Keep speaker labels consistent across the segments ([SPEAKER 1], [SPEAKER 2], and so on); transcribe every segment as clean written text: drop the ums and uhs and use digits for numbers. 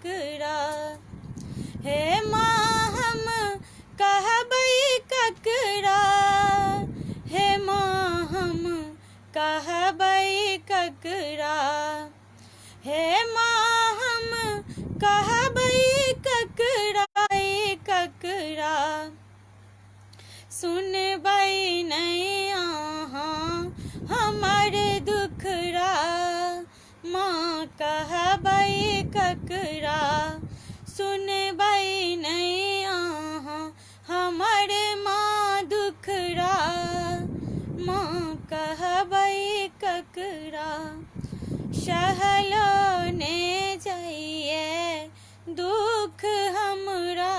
[SPEAKER 1] ककरा? हे माँ हम कहबै ककरा? हे माँ हम कहबै ककरा? हे माँ हम कहबै ककरा? ककरा सुनबै नहि अहाँ हमर दुखरा? माँ कहबै ककरा? सुनबै नहि अहाँ हमर माँ दुखरा? माँ कहबै ककरा? सहलो ने जाइए दुख हमरा,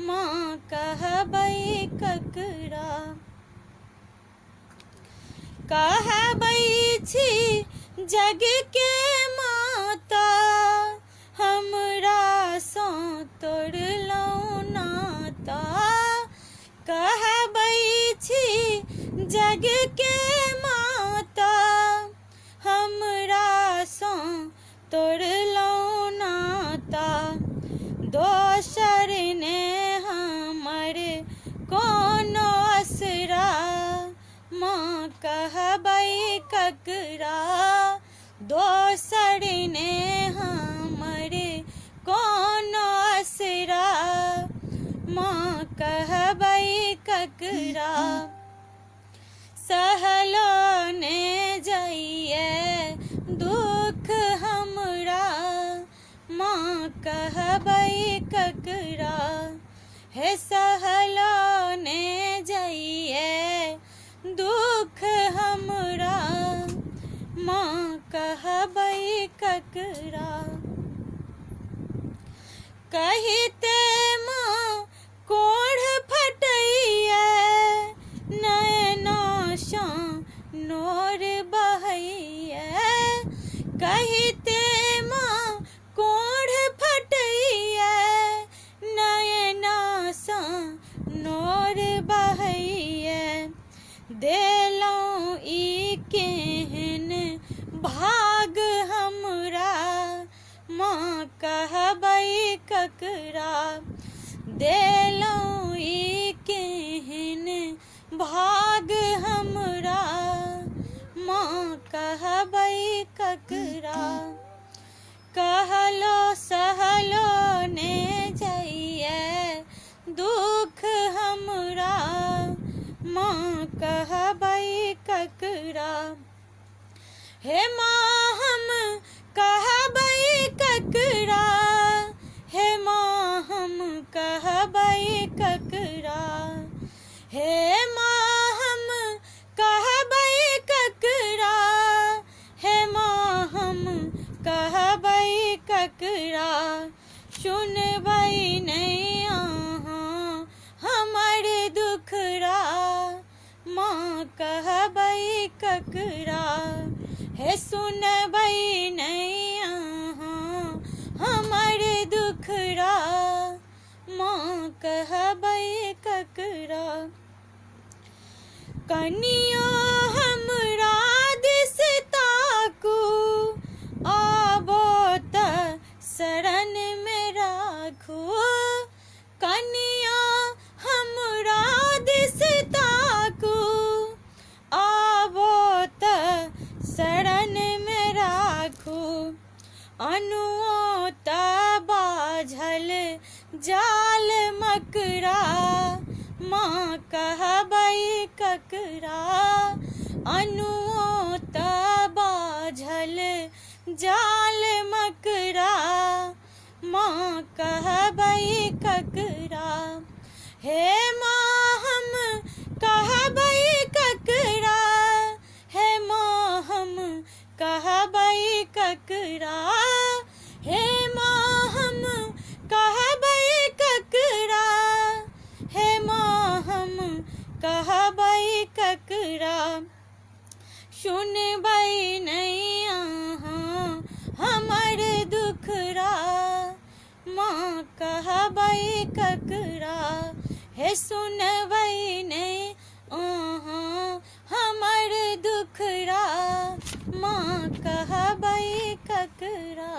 [SPEAKER 1] माँ कहबै ककरा? कहबै छी जग के माता, हमरासँ तोड़लहुँ नाता। कहबै छी जग के माता, हमरासँ तोड़लहुँ नाता। दोसर ने हमर कोनो असरा, माँ कहबै ककरा? दोसर ने हमर कोनो असरा, माँ कहबै ककरा? सहलो ने जाइए दुख हमरा, माँ कहबै ककरा? हे सहलो ने जाइए दुख हमरा, माँ कहबै ककरा? कहिते माँ कोढ़ फटैया, नयनासँ नोर बहैया। कहिते माँ कोढ़ फटैया, नयनासँ नोर बहैया। देलहुँ ई केहन भाग हमरा, माँ कहबै ककरा? देलहुँ ई केहन भाग हमरा, माँ कहबै ककरा? कहलो सहलो ने जाइए दुख हमरा, माँ कहबै ककरा? हे माँ हम कहबै ककरा? हे माँ हम कहबै ककरा? हे माँ हम कहबै ककरा? हे माँ हम कहबै ककरा? सुनबै नहि अहाँ हमर दुखरा, माँ कहबै ककरा? हे सुनबै नहि अहाँ हमर दुखरा, माँ कहबै ककरा? कनियो हमरा दिस ताकू, आबो तऽ शरण मे राखू। कनिया हमरा दिस ताकू, आबो तऽ शरण मे राखू। अनुओ तऽ बाझल जाल मकरा, माँ कहबै ककरा? अनुओ तऽ बाझल जाल मकरा, माँ कहबै ककरा? हे माँ हम कहबै ककरा? हे माँ हम कहबै ककरा? हे माँ हम कहबै ककरा? हे माँ हम कहबै ककरा? सुनबै नहि अहाँ हमर दुखरा, माँ कहबै ककरा? हे सुनबै नहि अहाँ हमर दुखरा, माँ कहबै ककरा?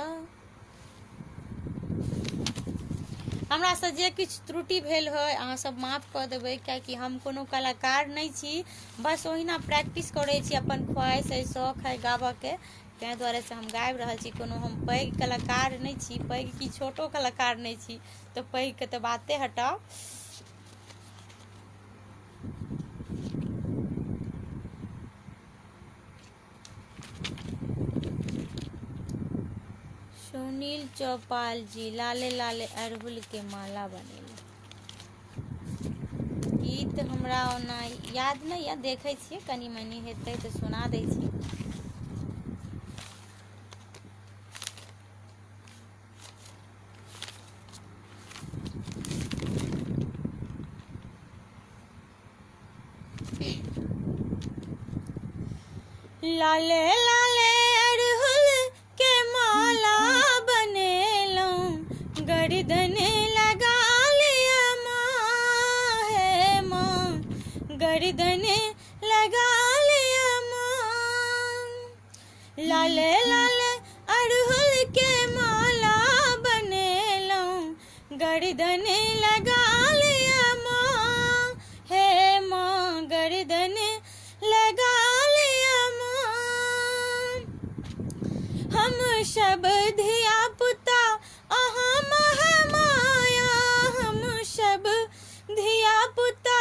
[SPEAKER 1] हमरासँ जे किछु त्रुटि भेल होय अहाँसभ माफ कऽ देबै, कियाकि हम कोनो कलाकार नहि छी, बस ओहिना प्रैक्टिस करै छी। अपन ख्वाहिश अइ, शौक है गाबऽके, ताहि दुआरे से हम गाबि रहल छी। कोनो हम पैघ कलाकार नहि छी, पैघ की छोटो कलाकार नहि छी, तऽ पैघके तऽ बाते हटाउ। सुनील चौपाल जी, लाले लाले अड़हुल के माला बनेले। गीत हमरा ओना याद नहि यऽ, देखै छियै कनि मनि हेतै तऽ सुना दै छी। लाले लाले अड़हुल के माला बनेलहुँ, गर्दन लगा लिया माँ, हे माँ, गर्दन लगा लिया माँ। लाले लाले अड़हुल के माला बनेलहुँ, गर्दन लगा लिया माँ, हे माँ, गर्दन लगा लिया माँ। हम सब धिया पुता अहाँ महामाया, हम सब धिया पुता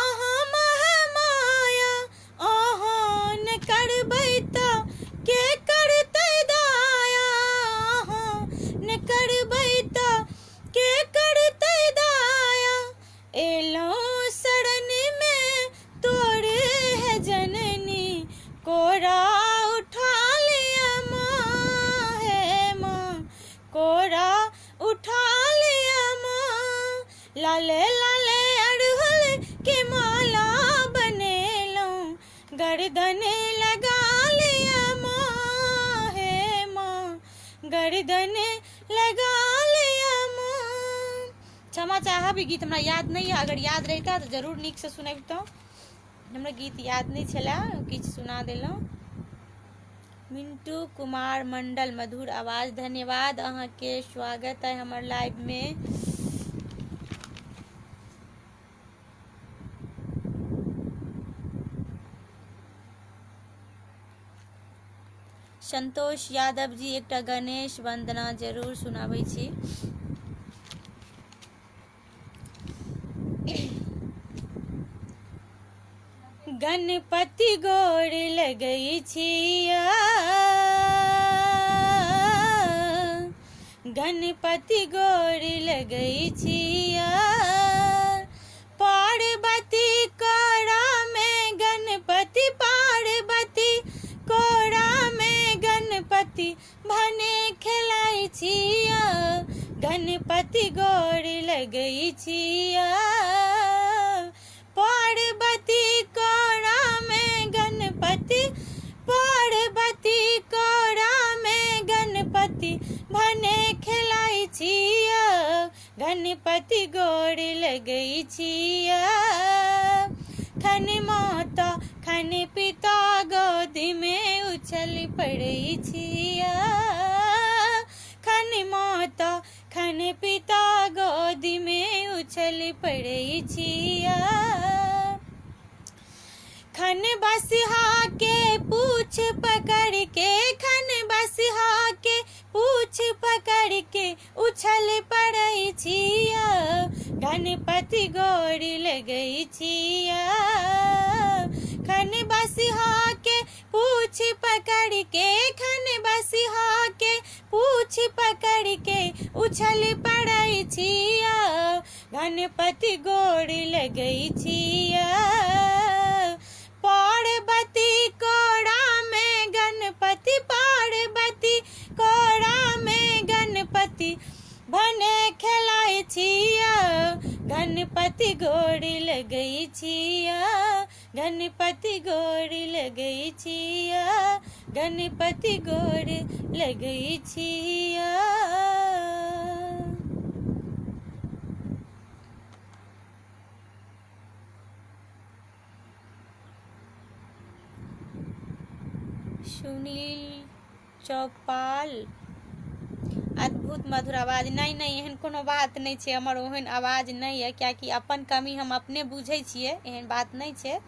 [SPEAKER 1] अहाँ महामाया, अहाँ ने करबै तऽ के करतै दाया, अहाँ ने करबै तऽ के करतै दाया। एलहुँ शरण मे तोरे है जननी, कोरा उठा लिया माँ, हे माँ, कोरा उठा लिया माँ। लाले लाले अड़हुल के माला बनेलहुँ, गर्दन लगा लिया माँ, हे माँ, गर्दन लगा लिया माँ। क्षमा चाहब, ई गीत हमरा याद नहि यऽ, अगर याद रहिता तऽ जरूर नीकसँ सुनबितहुँ। हमरा गीत याद नहि छलए, किछु सुना देलहुँ। मिंटू कुमार मंडल, मधुर आवाज, धन्यवाद अहाँके, स्वागत है हमर लाइव में। संतोष यादव जी, एकटा गणेश वंदना जरूर सुनाबै छी। गणपति गोर लगै छिया, गणपति गोर लगै छिया, पार्वती कोरा में गणपति, पार्वती कोरा में गणपति भने खेलाइ छिया, गणपति गोर लगै छिया, पार्वती कोरा में गणपति, पार्वती कोरा में गणपति भने खेलाइ छिया, गणपति गोर लगै छिया। खन माता खन पिता गोदी में उछल पड़ै छिया, खन माता खन पिता गोदी में उछल पड़ै छिया। खन बसहा के पूछ पकड़ के, खन बसहा के पूछ पकड़ के उछल पड़ै छिया, गणपति गोर लगै छिया। खन बसहा के पूछ पकड़ के, खन बसहा के पूछ पकड़ के उछल पड़ै छिया, गणपति गोर लगै छिया। पार्वती कोरा में गणपति, पार्वती कोरा में गणपति भने खेलाइ छिया, गणपति गोर लगै छिया, गणपति गोर लगै छिया, गणपति गोर लगै छिया। सुनील चौपाल, अद्भुत। अद्भुत मधुर आवाज। नहि नहि, एहन कोनो बात नहि छै, हमर ओहन आवाज नहि यऽ, कियाकि अपन कमी हम अपने बुझै छियै, एहन बात नहि छै।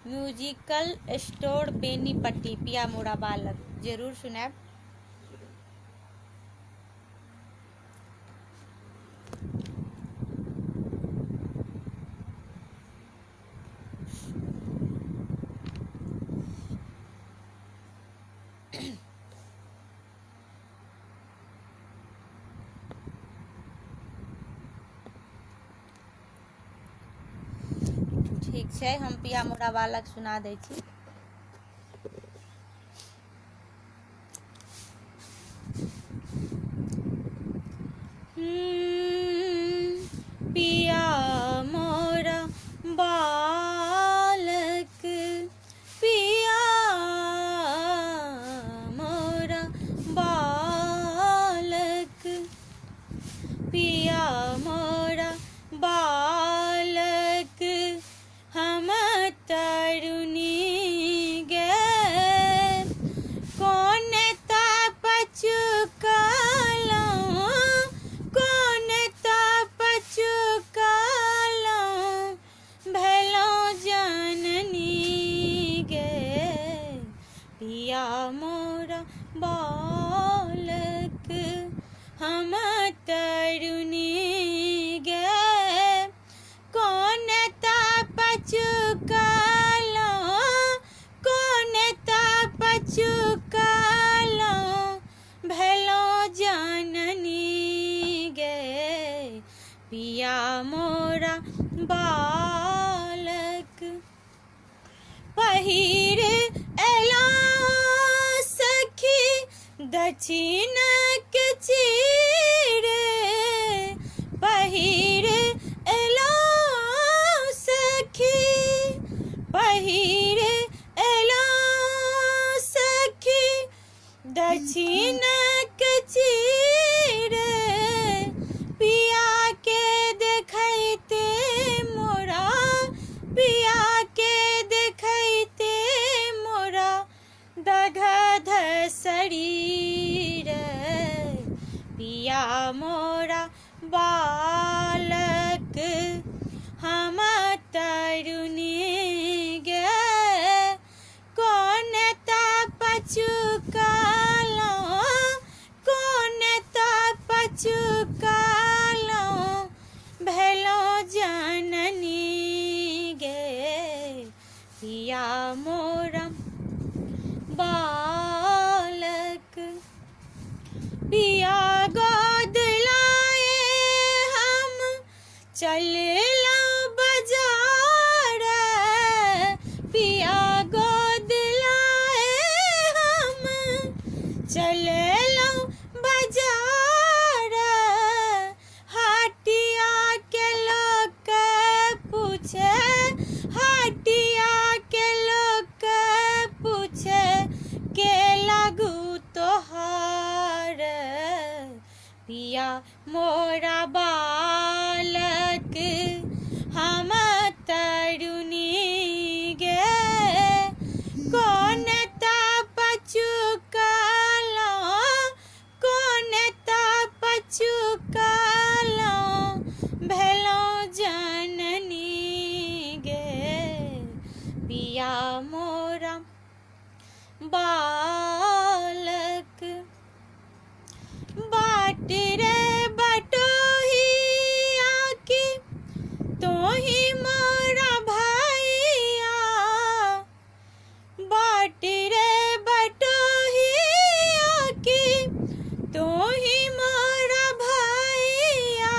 [SPEAKER 1] म्यूजिकल स्टोर बेनीपट्टी, पिया मोरा बालक, जरूर सुनायब। ठीक छै, हम पिया मोरा बालक सुना दै छी। पिया मोरा बालक, पिया मोरा बालक, पिया मोरा बालक, हम तरुणी गे, कोन ताप चुकलहुँ, कोन ताप चुकलहुँ, भेलहुँ जननी गे, पिया मोरा बालक, हम तरुणी गे, कोन ताप चुकलहुँ, कोन ताप चुकलहुँ, भेलहुँ जननी गे, पिया मोरा बालक। पहिर एलहुँ सखी दक्षिणक चीर, पहिर एलहुँ सखी, पहिर एलहुँ सखी दक्षिणक चीर, पिया के देखैते मोरा, पिया के देखैते मोरा दगध शरीर, पिया मोरा बालक, हम तरुणी गे, कोन ताप चुकलहुँ, कोन ताप चुकलहुँ, भेलहुँ जननी गे, पिया मोरा बालक। पिया गोद लाए हम चललहुँ बाजार, पिया गोद लाए हम चललहुँ बाजार, हाटिया के लोक पूछे, हाटिया के लोक पूछे, के लागू तोहार, पिया मोरा बालक, हम तरुणी गे, कोन ताप चुकलहुँ, कोन ताप चुकलहुँ, भेलहुँ जननी गे, पिया मोरा बालक। बाट रे बटोहिया के तोही मोरा भैया, बाट रे बटोहिया के तोही मोरा भैया,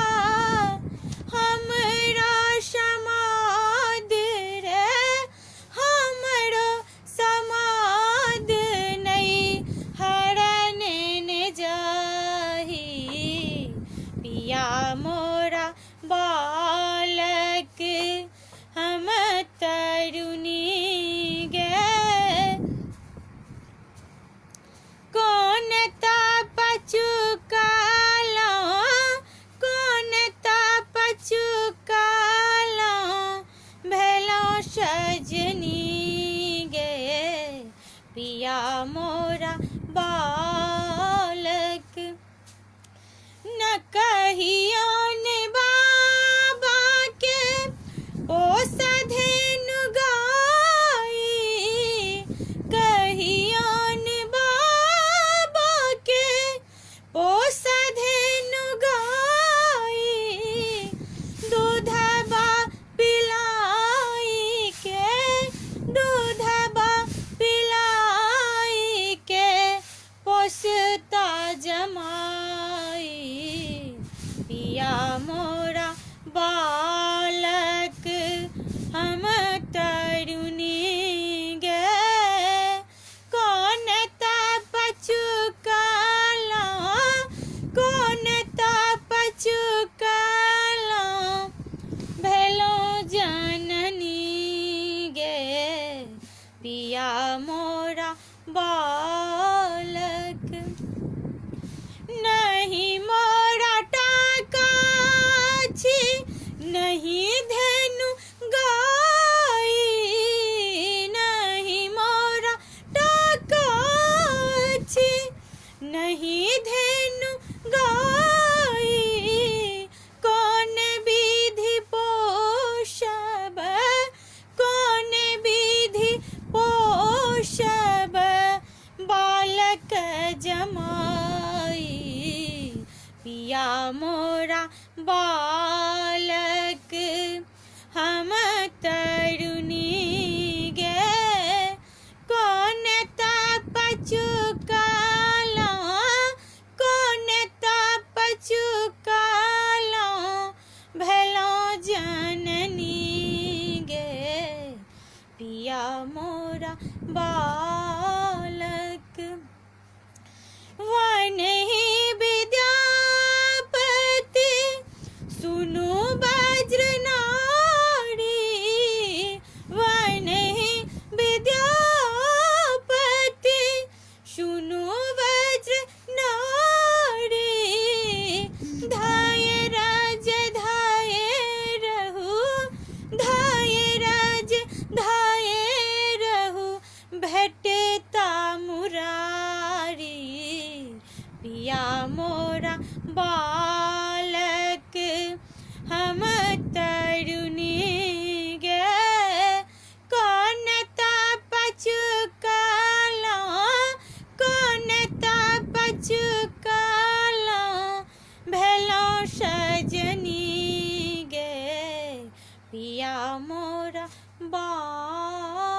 [SPEAKER 1] हमरा समाद रे, हमरो समाद नहीं हरने ने जाही, पिया मोरा बालक, हम तरुणी गे, कोन ताप चुकलहुँ, कोन ताप चुकलहुँ, भेलहुँ सजनी गे, पिया मोरा बालक। न कहियौन बाबा के पोसधेनु गाई, कहियौन बाबा के पोसधेनु गाई, दूधबा पिलाई के, दूधबा पिलाई के पोसता जमाई। पिया मोरा बालक हम तरुणी गे, कौन तप चुकाला, कौन तप चुकाला भेलो जननी गे। पिया मोरा बालक। नहीं मोरा टाका छी, नहीं धेनु गाई, नहीं मोरा टाका छी, नहीं धेनु गाई, कौन विधि पोषब, कौन विधि पोषब बालक जमाई। पिया मोरा बालक हम तरुणी गे, कौन तप चुकाला, कौन तप चुकाला भेलो जननी गे। पिया मोरा बालक। वन ही विद्यापति सुनु वज्र नारी, वन ही विद्यापति सुनु वज्र नारी, धाय राज धाय रहु, धाय राज धाय रहु भेटता मुरारी। पिया मोरा बालक हम तरुणी गे, कौन तप चुकाला, कौन तप चुकाला भेलो सजनी गे। पिया मोरा बालक।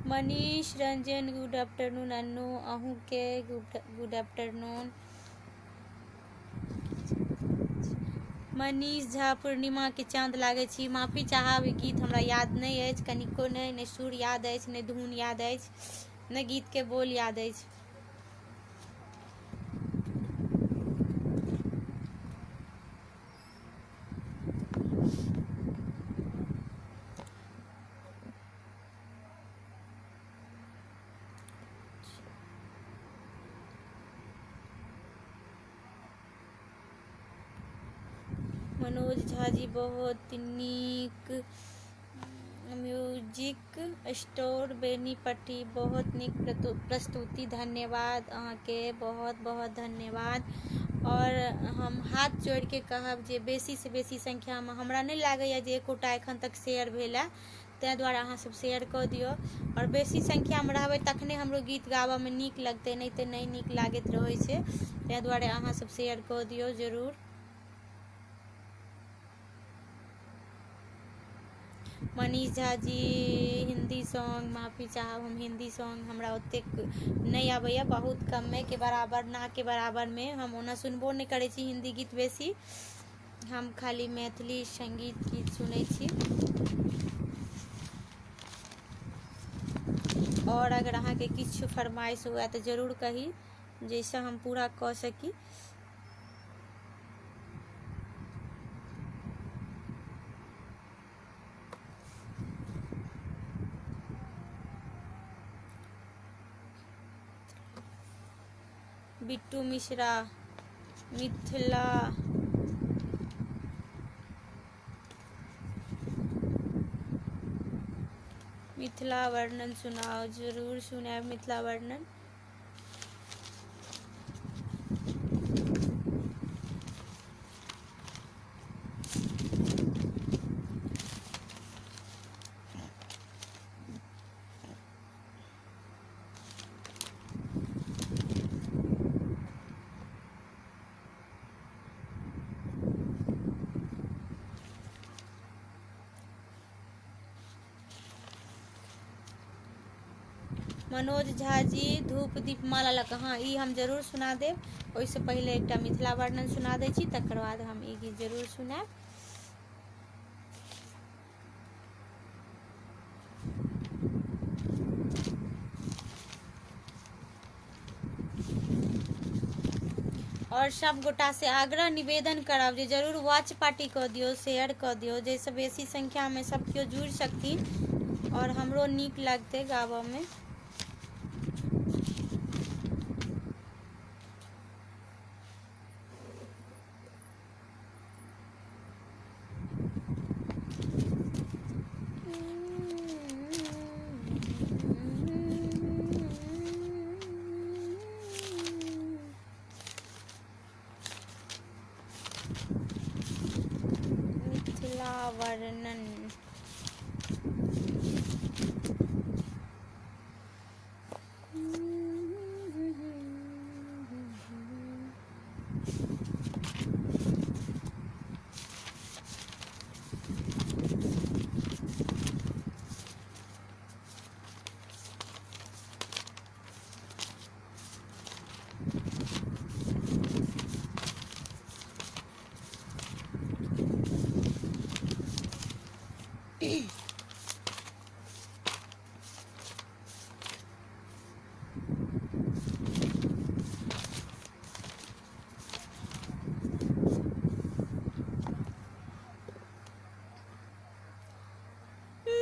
[SPEAKER 1] Manish Ranjan good afternoon. अन्नू अहूँके गुड आफ्टरनून। मनीष झा पूर्णिमा के चाँद लागै छी। माफी चाहब, ई गीत हमरा याद नहि अछि कनिको नहि, नहि सुर याद अछि, नहि धुन याद अछि, नहि गीत के बोल याद अछि। मनोज झा जी बहुत नीक म्यूजिक स्टोर बेनीपट्टी, बहुत नीक प्रस्तुति, धन्यवाद अहाँके, बहुत बहुत धन्यवाद। और हम हाथ जोड़ि के कहब जे बेसी से बेसी संख्यामे, हमरा नहि लागैए जे एकोटा एखन तक शेयर भेल है, ताहि दुआरे अहाँ सब शेयर कऽ दियौ और बेसी संख्यामे रहबै तखने हमरो गीत गाबऽमे नीक लगतै, नहि तऽ नहि नीक लागैत रहै छै, ताहि दुआरे अहाँ सब शेयर कऽ दियौ जरूर। मनीष झा जी हिन्दी सॉन्ग, माफी चाहब, हम हिन्दी सॉन्ग हमरा ओतेक नहि आबैए, बहुत कमे के बराबर, ना के बराबरमे। हम ओना सुनबो नहि करै छी हिन्दी गीत बेसी, हम खाली मैथिली सङ्गीत गीत सुनै छी। आओर अगर अहाँके किछु फरमाइश हुए तऽ जरूर कही, जाहिसँ हम पूरा कऽ सकी। बिट्टू मिश्रा मिथिला मिथिला वर्णन सुनाउ, जरूर सुनायब मिथिला वर्णन। मनोज झा जी धूप दीप माला लऽ कऽ, हँ ई हम जरूर सुना देब। ओहिसँ पहिले एकटा मिथिला वर्णन सुना दै छी, तकर बाद हम ई गीत जरूर सुनायब। आओर सब गोटा से आग्रह निवेदन करब जे जरूर वॉच पार्टी कऽ दियौ, शेयर कऽ दियौ, जाहिसँ बेसी संख्यामे सब केओ जुड़ि सकथिन आओर हमरो नीक लगतै गाबऽमे। मिथिला वर्णन।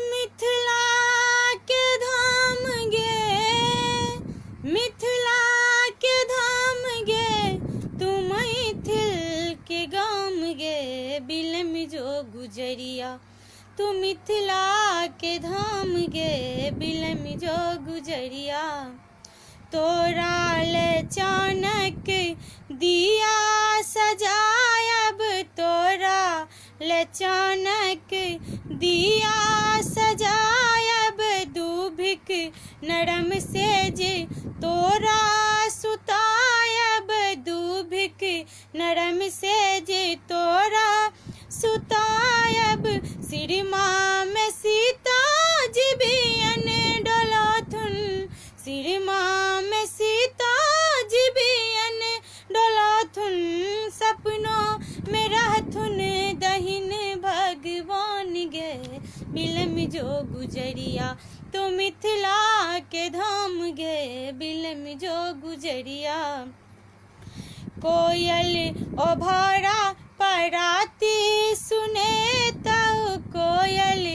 [SPEAKER 1] मिथिला के धाम गे, मिथिला के धाम गे, तू मैथिल के गाम गे, बिलम जो गुजरिया, तू मिथिला के धाम गे, बिलम जो गुजरिया। तोरा ले चानक दिया सजायब, तोरा ले चानक दिया सजायब, दूभिक नरम सेज तोरा सुतायब, दूभिक नरम सेज तोरा सुतायब। सिरमा में सीता जी बियन डोलथुन, सिरमा में सीता जी बियन डोलथुन, सपनों में रहथुन दहिन भगवान गे, बिलम जो गुजरिया, तू मिथिला के धाम गे, बिलम जो गुजरिया। कोयल ओभरा पराती सुने तऊ, कोयल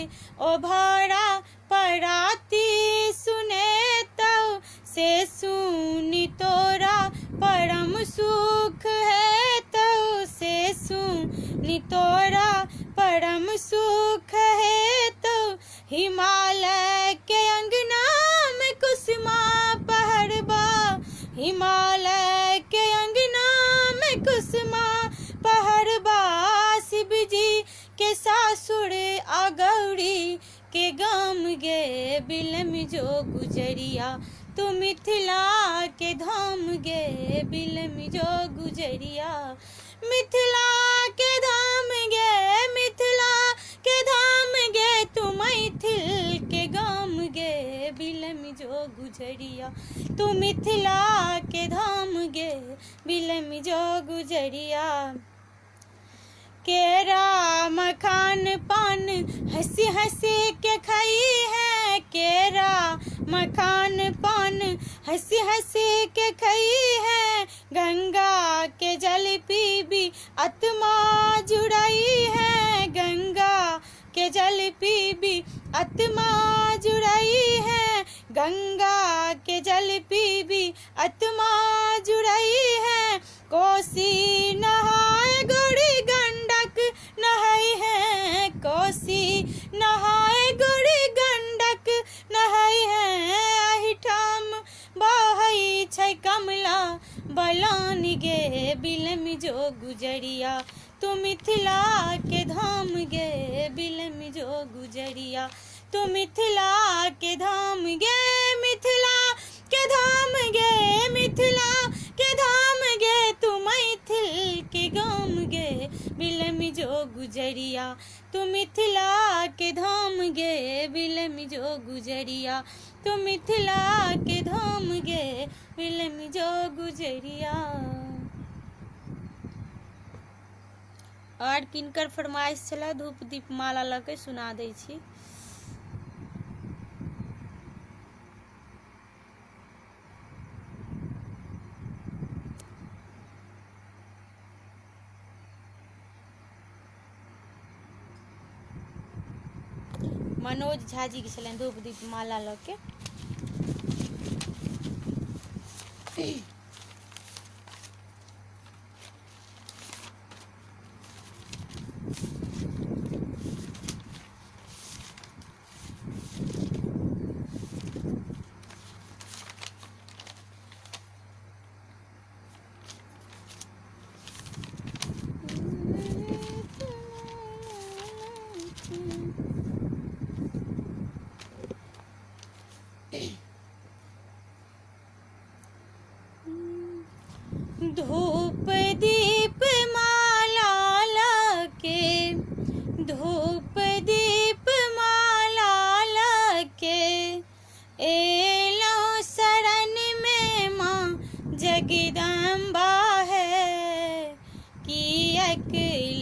[SPEAKER 1] ओभरा पराती सुने तऊ, से सुनी तोरा परम सुख है तऊ, से सुनी तोरा परम सुख है तऊ। हिमालय के अंगना में कुसुमा पहरबा, हिमालय के अंगना में कुसुमा पहरबा, शिव जी के सासुर आ गौरी के गाम गे, बिलम जो गुजरिया, तू मिथिला के धाम गे, बिलम जो गुजरिया। मिथिला के धाम गे, मिथिला के धाम गे, तू मैथिल के गाम गे, बिलम जो गुजरिया, तू मिथिला के धाम गे, बिलम जो गुजरिया। केरा मखान पान हंसी हंसी के खाई है, केरा मखान पान हंसी हंसी के खाई है, गंगा के जल पीबी आत्मा जुड़ाई है, गंगा के जल पीबी आत्मा जुड़ाई है, गंगा के जल पीबी आत्मा जुड़ाई है। कोसी नहाए गौरी गंडक नहाई है, कोसी नहाए गौरी गंडक बिलमि जो गुजरिया, तू मिथिला के धाम गे बिलमि जो गुजरिया, तू मिथिला के धाम गे, मिथिला के धाम गे, मिथिला के धाम गे, तू मैथिल के गाम गे बिलमि जो गुजरिया, तू मिथिला के धाम गे बिलमि जो गुजरिया, तू मिथिला के धाम गे बिलमि जो गुजरिया। आओर किनकर फरमाइश छलै धूप दीप माला लऽ के सुना दै छी। मनोज झा जी के छलनि धूप दीप माला लऽ के। धूप दीप माला लके, धूप दीप माला लके, एलो शरण में माँ जगदम्बा है, कियक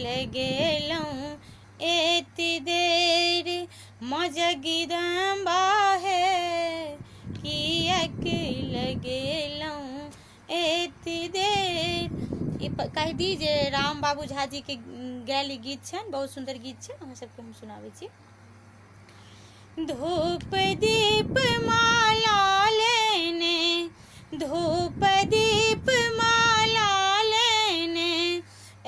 [SPEAKER 1] लगेलहुँ एति देर माँ जगदम्बा है, कियक लगेलहुँ एति देर। ई कहि दी जे राम बाबू झा जी के गायल ई गीत छनि, बहुत सुन्दर गीत छै, अहाँ सबके हम सुनाबै छी। धूप दीप माला लेने, धूप दीप माला लेने,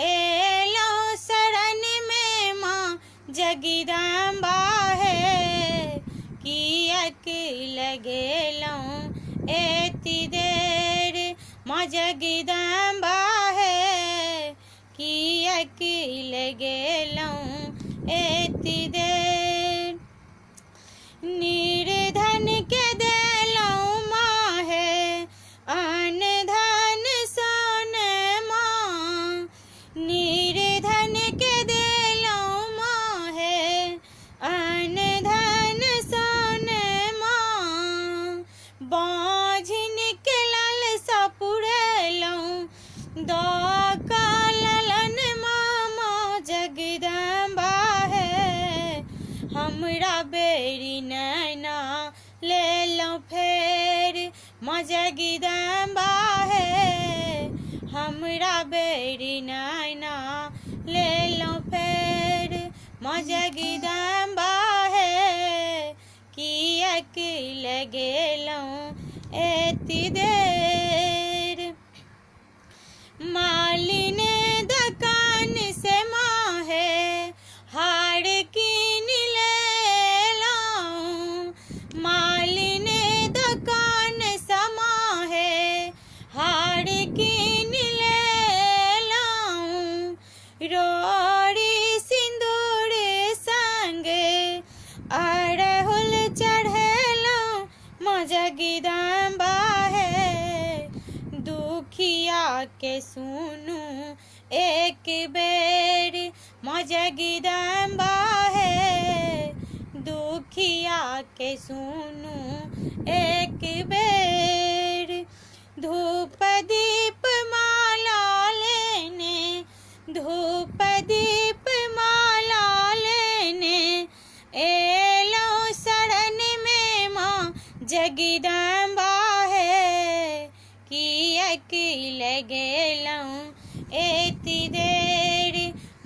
[SPEAKER 1] एलो शरण में माँ जगदम्बा है, कियक लगेलहुँ एति देर माँ जगदम्बा है, कियक लगेलहुँ एति देर। निर्धन के देलहुँ माँ है, अन धन सोन माँ, निर्धन के देलहुँ माँ है, अन धन सोन माँ, बाझिन के लालसा पुरेलहुँ, दऽ कऽ ललन मामा जगदम्बा है, हमरा बेरी नैना लेलहुँ फेर माँ जगदम्बा है, हमरा बेरी नैना लेलहुँ फेर माँ जगदम्बा है, कियक लगेलहुँ एति देर। मालिन दुकान से माँ है, हार कीन लेलहुँ, मालिन दुकान से माँ है, हार कीन लेलहुँ, रोड़ी सिन्दूर संग अड़हुल चढ़ेलहुँ माँ जगदम्बा है, दुखिया के सुनू एक बेर माँ जगदम्बा है, दुखिया के सुनू एक बेर। धूप दीप माला लेने, धूप दीप माला लेने, एलो शरण में माँ जगदम्बा है, कियक लगेलहुँ एति देर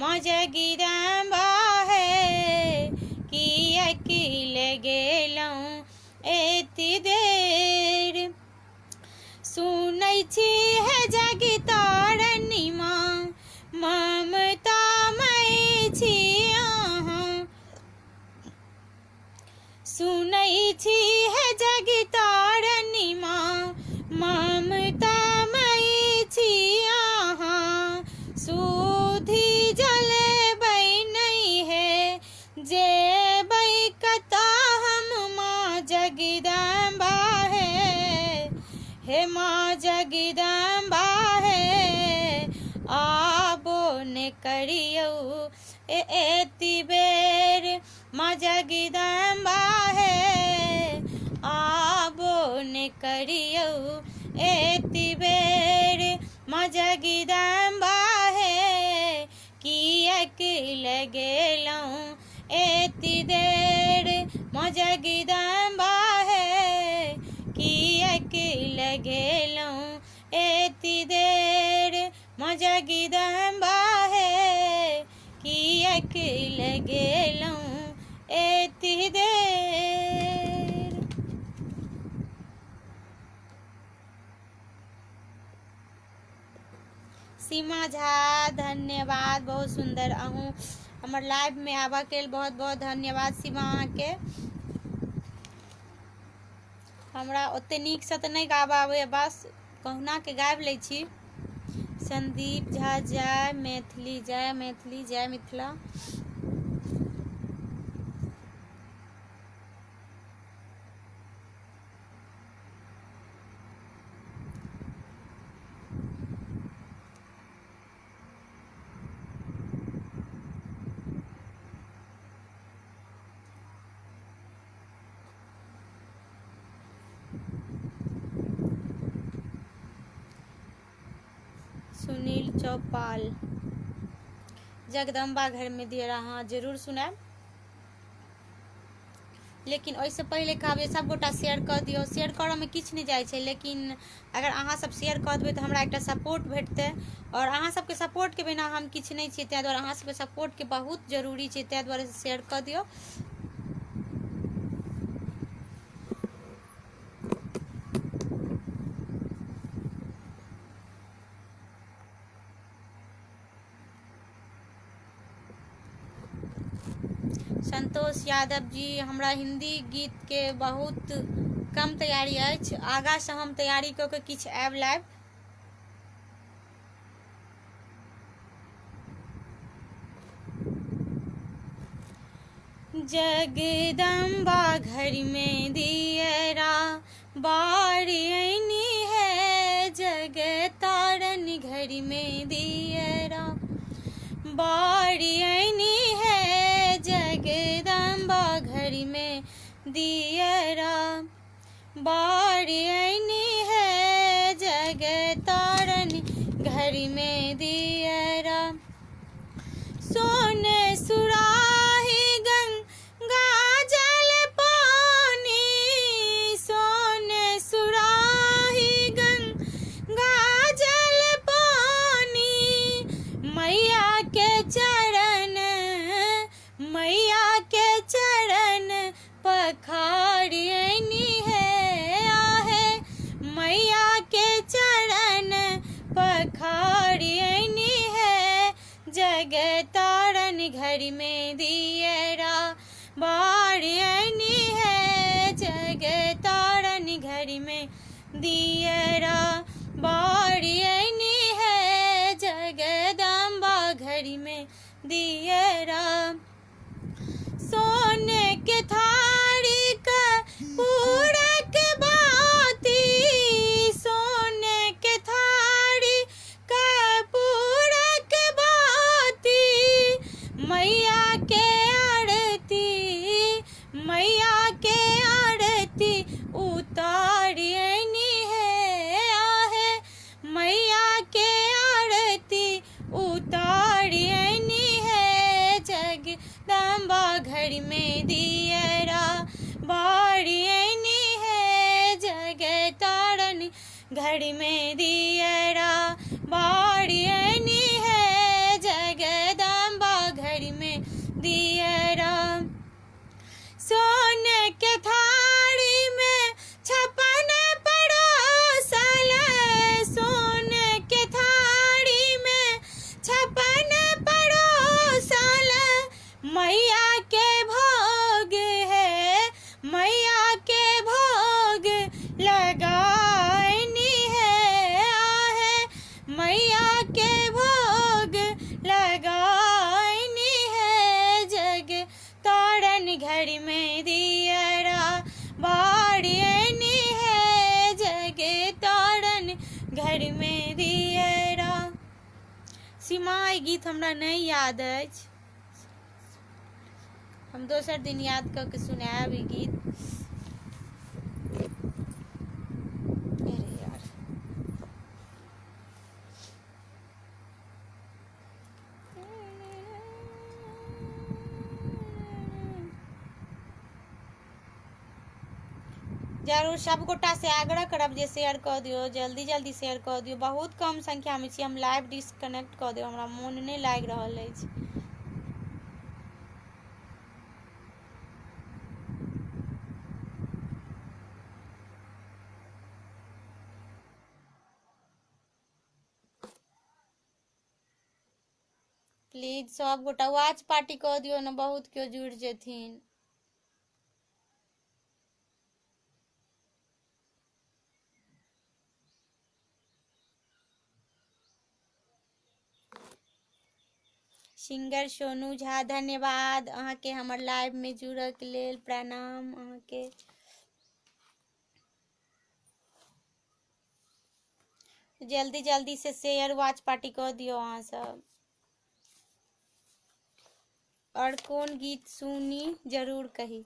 [SPEAKER 1] माँ जगदम्बा है, कियक लगेलहुँ एति देर। सुनै छी हे जगतारणी माँ, ममता मई छी अहाँ, सुनै छी हे जगतारणी माँ, ममता मई छी अहाँ, सुधी जलेबै नहि हे, जेबै कतऽ हम माँ जगदम्बा हे, हे माँ जगदम्बा हे, आबो ने करियौ एति बेर माँ जगदम्बा हे, आबो ने करियौ एति बेर माँ जगदम्बा हे, किएक लगेलहुँ एति देर माँ जगदम्बा हे, किएक लगेलहुँ एति देर माँ जगदम्बा हे, किएक लगेलहुँ एति देर। सीमा झा धन्यवाद, बहुत सुंदर, अहूँ हमर लाइव में आबऽ के लेल बहुत बहुत धन्यवाद सीमा अहाँके। हमरा ओते नीकसँ तऽ नहि गाबऽ आबैए, बस कहुनाके गाबि लै छी। संदीप झा जय मैथिली, जय मैथिली, जय मिथिला। सुनील चौपाल जगदम्बा घर में दियरा, हाँ जरूर सुनायब, लेकिन ओहिसँ पहिले कहब जे सभगोटा शेयर कऽ दियौ। शेयर करऽमे किछु नहि जाइ छै, लेकिन अगर अहाँ सब शेयर कऽ देबै तऽ हमरा एकटा सपोर्ट भेटतै, आओर अहाँ सबके सपोर्टके बिना हम किछु नहि छियै, ताहि दुआरे अहाँ सबके सपोर्टके बहुत जरूरी छै, ताहि दुआरे शेयर कऽ दियौ। संतोष यादव जी, हमरा हिंदी गीत के बहुत कम तैयारी अछि, आगाँ से हम तैयारी कऽ के किछु आयब लाइव। जगदम्बा घर में दियरा बारियनी है, जगतारन घर में दियरा बारियनी है, जगदम्बा घर में दियरा बारियनी है, जगतारन घर में दियरा। सोने सुराही गंगा जल पानी, सोने सुराही गंगा जल पानी, मैया के चरण, मैया के चरण पखारियनी है, आहे मैया के चरण पखारियनी है, जगतारन घर में दियरा बारियनी है, जगतारन घर में दियरा बारियनी है, जगदम्बा घर में दियरा। सोने के थारी का पूरक बाती, सोने के थारी का पूरक बाती, मैया के आरती, मैया के आरती उतारियनी है, आहे मैया के आरती उतारियनी है, जगदम्बा घर में दियरा बारियनी है, जगतारन घर में दियरा बारियनी है, जगदम्बा घर में दियरा। सोने के थाली में छप्पन परोसल, सोने के थाली में छप्पन परोसल, मैया के भोग है, मैया के भोग लगानी है, सीमा, ई गीत हमरा नहि याद अछि, हम दोसर दिन याद कऽ के सुनायब ई गीत। अरे यार, जरूर सब गोटा से आग्रह करब जे शेयर कऽ दियौ, जल्दी जल्दी शेयर कऽ दियौ। बहुत कम संख्यामे छी, हम लाइव डिस्कनेक्ट कऽ देब, हमरा मोन नहि लागि रहल अछि। प्लीज सब गोटा वॉच पार्टी कऽ दियौ ने, बहुत केओ जुड़ि जेथिन। सिंगर सोनू झा, धन्यवाद अहाँके हमर लाइव में जुड़ऽ के लेल, प्रणाम अहाँके। जल्दी जल्दी से शेयर वॉच पार्टी कऽ दियौ अहाँ सब। और कोन गीत सुनी जरूर कही।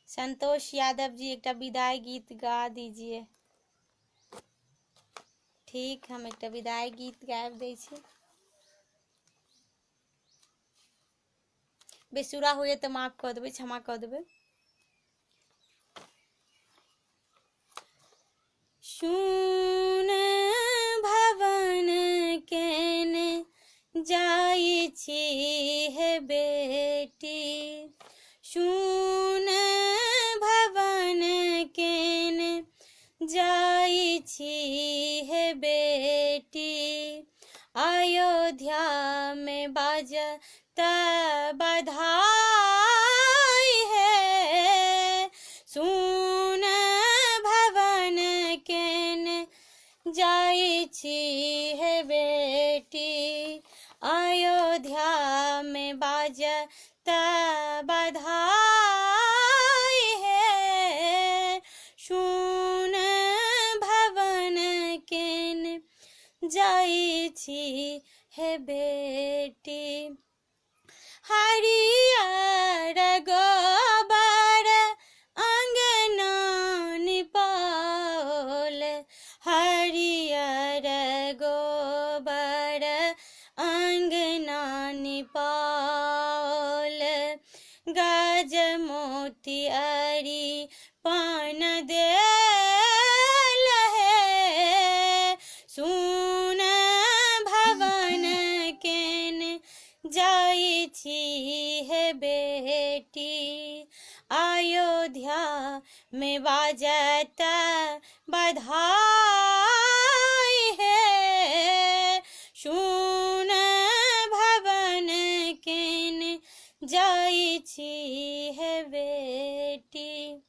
[SPEAKER 1] संतोष यादव जी एकटा विदाई गीत गा दीजिए। ठीक, हम एकटा विदाई गीत गाबि दै छी। बेसुरा होइए तऽ माफ कऽ देबै, क्षमा कऽ देबै। सुन भवन केने जाइ छी हे बेटी, सुन भवन केने जाइ छी हे बेटी, अयोध्या में बाजत बधाई है, सुन भवन केने जाइ छी हे बेटी, अयोध्या में बाजत बधाई है, सुन भवन केने जाइ छी हे बेटी। हरियर गोबर अंगना निपाओल, हरियर गोबर अंगना निपाओल, गज मोती अरी पान देल हे, सुन भवन केने जाइ छी हे बेटी, अयोध्या में बाजत बधाई है, सुन भवन केने जाइ छी हे बेटी।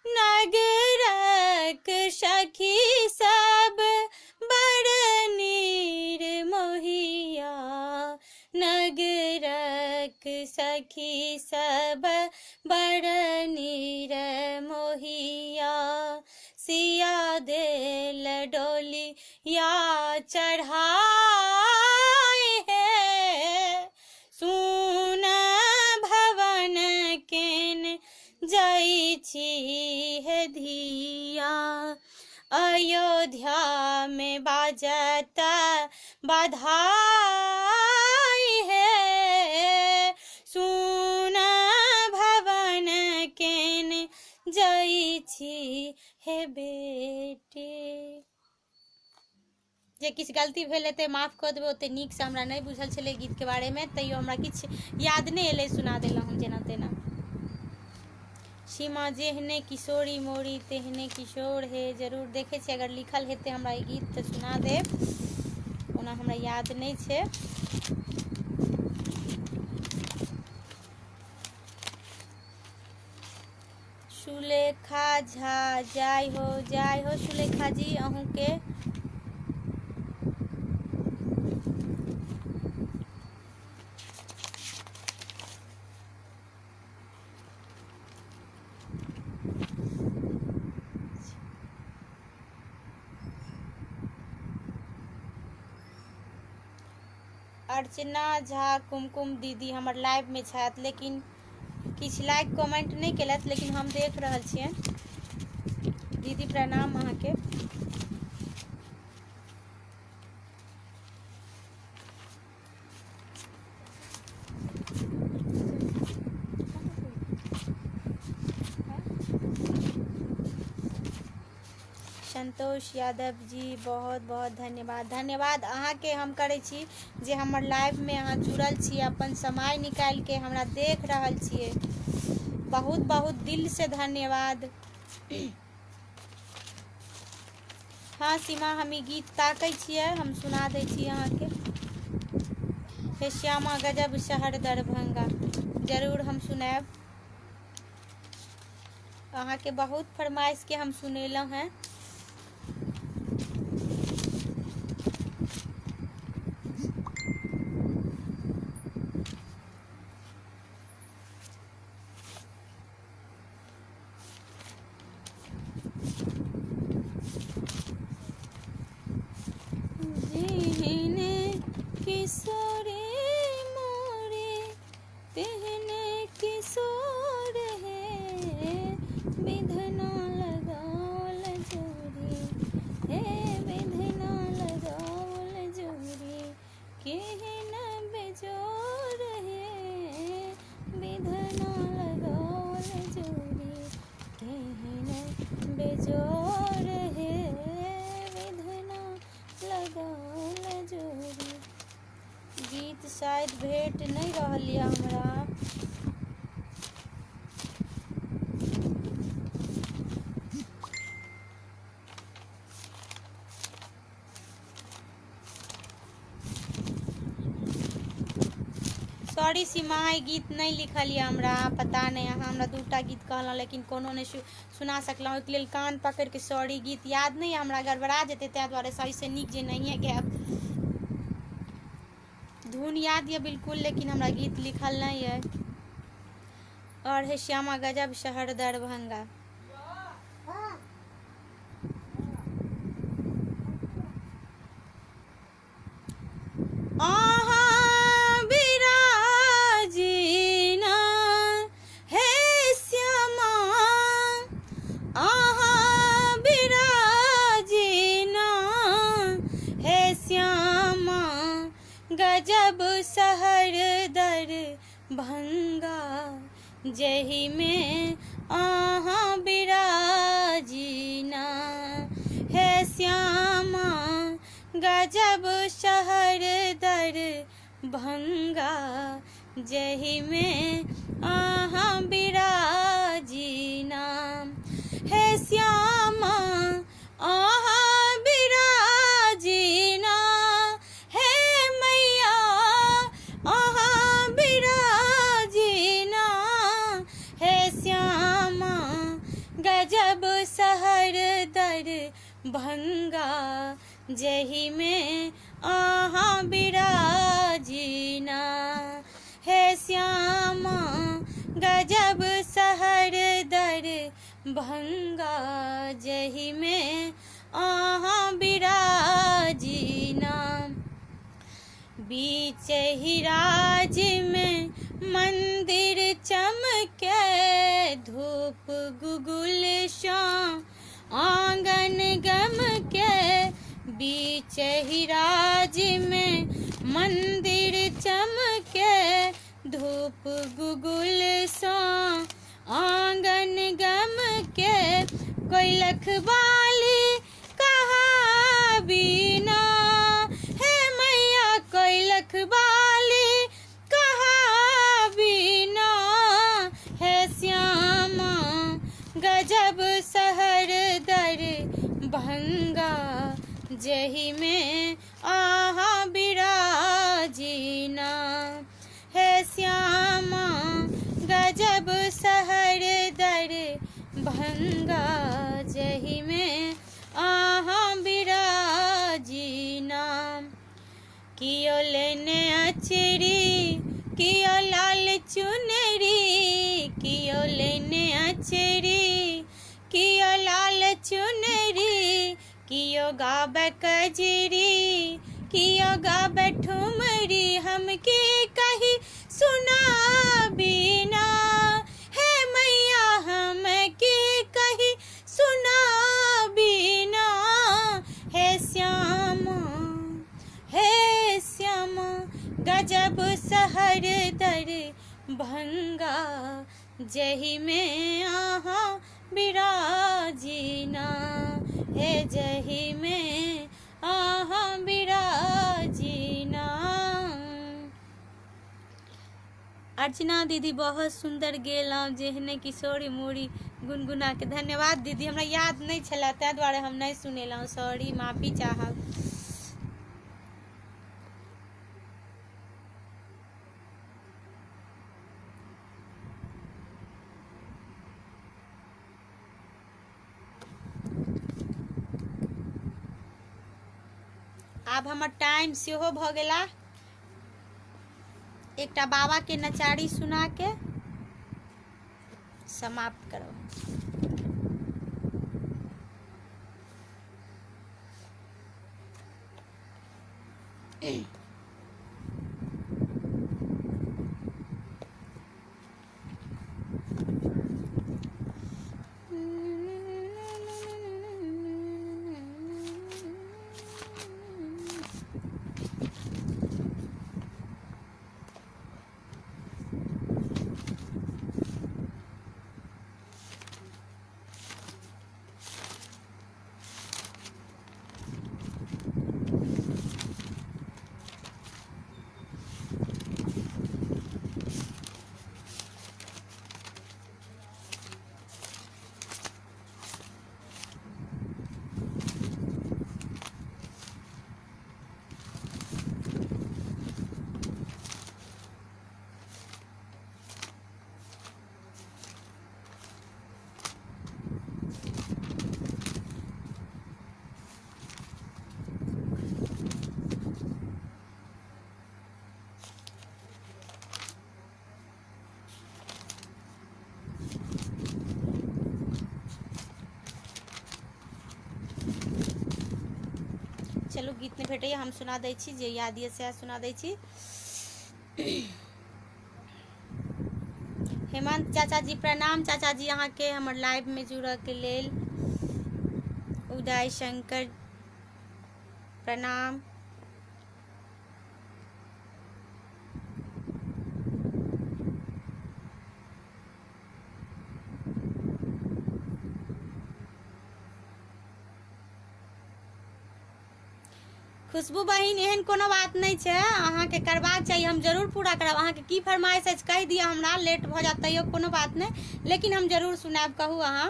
[SPEAKER 1] नगरक सखी सब बड़ निर्मोहिया, नगरक सखी सब बड़ निर्मोहिया, सिया देल डोली या चढ़ाए है, सुन भवन केन जाइ छी हे धिया, अयोध्या में बाजत बधाई है, सुन भवन केन जाइ छी हे बेटी। जे किछु गलती भेल हेतै माफ कऽ देबै, ओते नीकसँ हमरा नहि बुझल छलै गीतके बारेमे, तैयो हमरा किछु याद नहि एलै, सुना देलहुँ हम जेना तेना। सीमा जेहने किशोरी मोरी तेहने किशोर हे, जरूर देखै छी अगर लिखल हेतै हमरा ई गीत तऽ सुना देब, ओना हमरा याद नहि छै। सुलेखा झा, जय हो, जय हो सुलेखा जी अहूँके। अर्चना झा कुमकुम दीदी हमर लाइवमे छथि, लेकिन किछु लाइक कमेंट नहि केलथि, लेकिन हम देख रहल छियनि। दीदी प्रणाम अहाँके। संतोष यादव जी बहुत बहुत धन्यवाद। धन्यवाद अहाँके हम करै छी जे हमर लाइवमे अहाँ जुड़ल छी, अपन समय निकालिके हमरा देख रहल छियै। बहुत बहुत दिलसँ धन्यवाद। हँ सीमा, हम ई गीत ताकै छियै, हम सुना दै छी अहाँके। हे श्यामा गजब शहर दरभंगा, जरूर हम सुनायब अहाँके। बहुत फरमाइशके हम सुनेलहुँ हेँ। जेहने किशोरे मोरे तेहने किशोर हे, विधना लगाओल जोरी हे, विधना लगाओल जोरी, केहन बेजोर हे, विधना लगाओल जोरी, केहन बेजोर हे, विधना लगाओल जोरी। गीत शायद भेट नहि रहल यऽ हमरा। सॉरी सीमा, ई गीत नहि लिखल यऽ हमरा, पता नहि। अहाँ हमरा दूटा गीत कहलहुँ लेकिन कोनो नहि सुना सकलहुँ, ओहिके लेल कान पकड़िके सॉरी। गीत याद नहि यऽ हमरा, गड़बड़ा जेतै, ताहि दुआरे सहीसँ नीक जे नहिए गायब। धुन याद यऽ बिल्कुल, लेकिन हमरा गीत लिखल नहि यऽ। आओर हे श्यामा गजब शहर दरभंगा। अहाँ बिराजिना हे श्यामा, अहाँ बिराजिना हे श्यामा गजब शहर दर भंगा, जहिमे अहाँ बिराजिना हे श्यामा गजब शहर दर भंगा, जहिमे अहाँ बिराजिना हे श्यामा, अहाँ बिराजिना हे मैया, अहाँ बिराजिना हे श्यामा गजब शहर दर भंगा, जहिमे अहाँ बिराजिना हे श्यामा गजब शहर दर भंगा, जहिमे अहाँ बिराजिना। बीच ही राज में मंदिर चमके, धूप गुगुल श्याम आंगन गम के, बीच ही राज में मंदिर चमके, धूप गुगुल सा आंगन गम के, कोई लखवाली कहा बिना हे मैया, कोई लखवाली कहा बिना हे श्यामा गजब शहर दर भंगा, जही में आहा बिराजिना हे श्यामा गजब शहर दर भंगा, जही में आहा बिराजिना। कियो लेने अचरी कियो लाल चुनरी, कियो लेने अचरी कियो लाल चुनरी, कियो गाबै कजरी किया गाबै ठुमरी हम के कही सुनाबी ना, हे मैया हम के कही सुनाबी ना। हे श्यामा, हे श्यामा, गजब शहर दर भंगा, जही में अहाँ बिराजीना, हे जही में अहाँ बिराजीना। अर्चना दीदी बहुत सुन्दर गेलहुँ जेहने किशोरी मूड़ी गुनगुना के। धन्यवाद दीदी, हमरा याद नहि छलै ताहि दुआरे हम नहि सुनेलहुँ, सॉरी, माफी चाहब। आब हमर टाइम सेहो भऽ गेला। एकटा बाबा के नचारी सुना के समाप्त करब। चलू गीत नहि भेटैए, हम सुना दै छी, जे याद यऽ सएह सुना दै छी। हेमंत चाचा जी प्रणाम। चाचा जी अहाँके हमर लाइव में जुड़ऽ के लेल। उदय शंकर प्रणाम। खुशबू बहिन, एहन कोनो बात नहि छै, अहाँके करबाक चाही, हम जरूर पूरा करब। अहाँके की फरमाइश अछि कहि दिअ हमरा, लेट भऽ जायत तैयो कोनो बात नहि, लेकिन हम जरूर सुनायब। कहू अहाँ,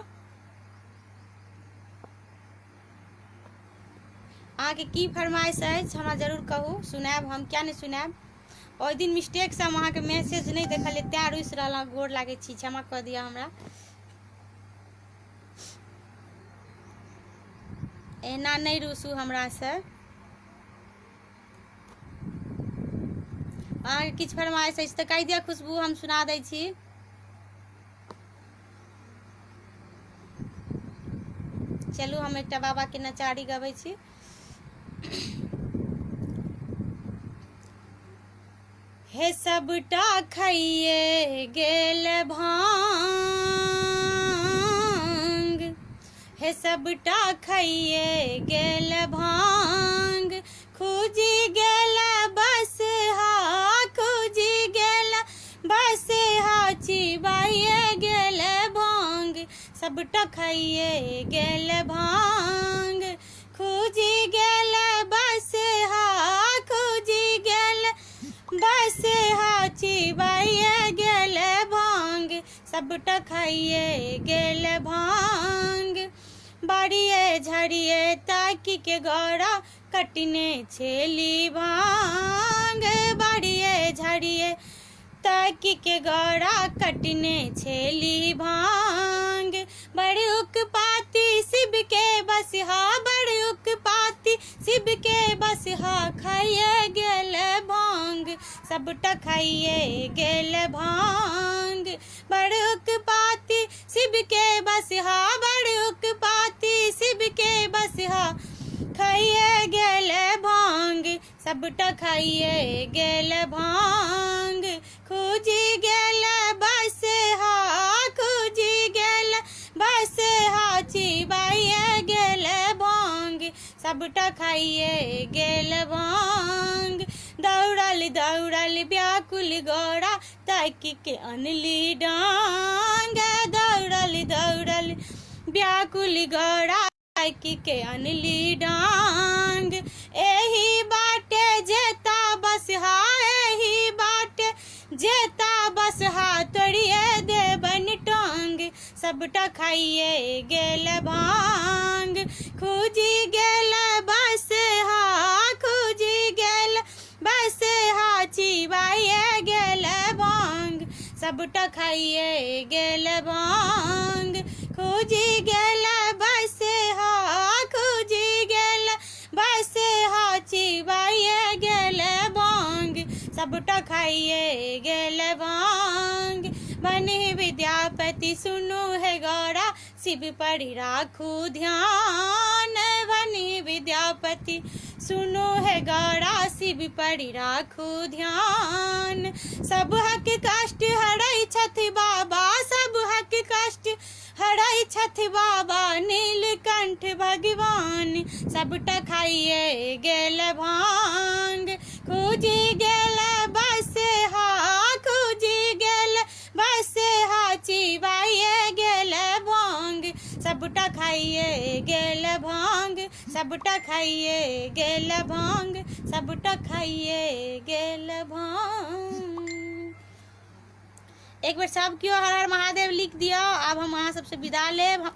[SPEAKER 1] अहाँके की फरमाइश अछि हमरा जरूर कहू, सुनायब हम, किया नहि सुनायब। ओहि दिन मिस्टेकसँ हम अहाँके मैसेज नहि देखलियै तैँ रुसि रहलहुँ, गोर लागै छी, क्षमा कऽ दिअ हमरा। एना नहि रुसू हमरासँ। अहाँके किछु फरमाइश अछि तऽ कहि दिअ खुशबू, हम सुना दै छी। चलू हम एकटा बाबाके नचारी गबै छी। हे सबटा खाइए गेल भांग, हे सबटा खाइए गेल भांग, खुजि गेल बस हा, खुजि गेल बस हा, चिबाइए गेल भांग, सबटा खाइए गेल भांग, खुजि गेल बस हा, खुजि गेल बस हा, चिबाइए गेल भांग, सबटा खाइए गेल भांग। बाड़िए झड़िए ताकि के गौरा कटने छेली भांग, बाड़िए झड़िए ताकि के गौरा कटने छेली भांग। बड़ उकपाती शिव के बसहा, बड़ उकपाती शिव के बसहा, खाइए गेल भांग, सबटा खाइए गेल भांग। बड़ उकपाती शिव के बसहा, बड़ उकपाती शिव के बसहा, खाइए गेल भांग, सबटा खाइए गेल भांग। खुजि गेल बस हा, खुजि गेल बस हा, चिबाइए गेल भांग। सबटा खाइए गेल भांग। दौड़ल दौड़ल व्याकुल गौरा ताकि के अनली डांग। दौड़ल दौड़ल व्याकुल गौरा ताकि के अनली डांग। एही बाटे जेता बस हा, एही बाटे जेता बस हा, तोड़िए देबन टांग। सबटा खाइए गेल भांग। खुजि गेल बस हा, खुजि गेल बस हा, चिबाइए गेल भांग। सबटा खाइए गेल भांग। खुजि गेल बस हा, खुजि गेल बस हा, चिबाइए गेल भांग। सबटा खाइए गेल भांग। बनि विद्यापति सुनू हे गौरा, शिव पर राखू ध्यान। बनि विद्यापति सुनू हे गौरा, शिव पर राखू ध्यान। सबहक कष्ट हरै छथि बाबा, सबहक कष्ट हरै छथि बाबा नीलकंठ भगवान। सबटा खाइए गेल भांग। खुजि गेल बस हा, खुजि गेल बस हा, चिबाइए गेल भांग। सबटा खाइए गेल भांग। सबटा खाइए गेल भांग। सबटा खाइए गेल भांग। एक बेर सब केओ हर हर महादेव लिख दियौ। आब हम अहाँ सबसँ विदा लेब।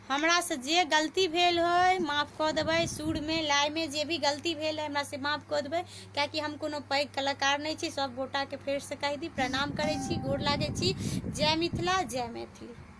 [SPEAKER 1] हमरासँ जे गलती भेल होय माफ कऽ देबै। सुरमे लाइमे जे भी गलती भेल है हमरा से माफ कऽ देबै, कियाकि हम कोनो पैघ कलाकार नहि छी। सब गोटाके फेरसँ कहि दी, प्रणाम करै छी, गोर लागै छी। जय मिथिला, जय मैथिली।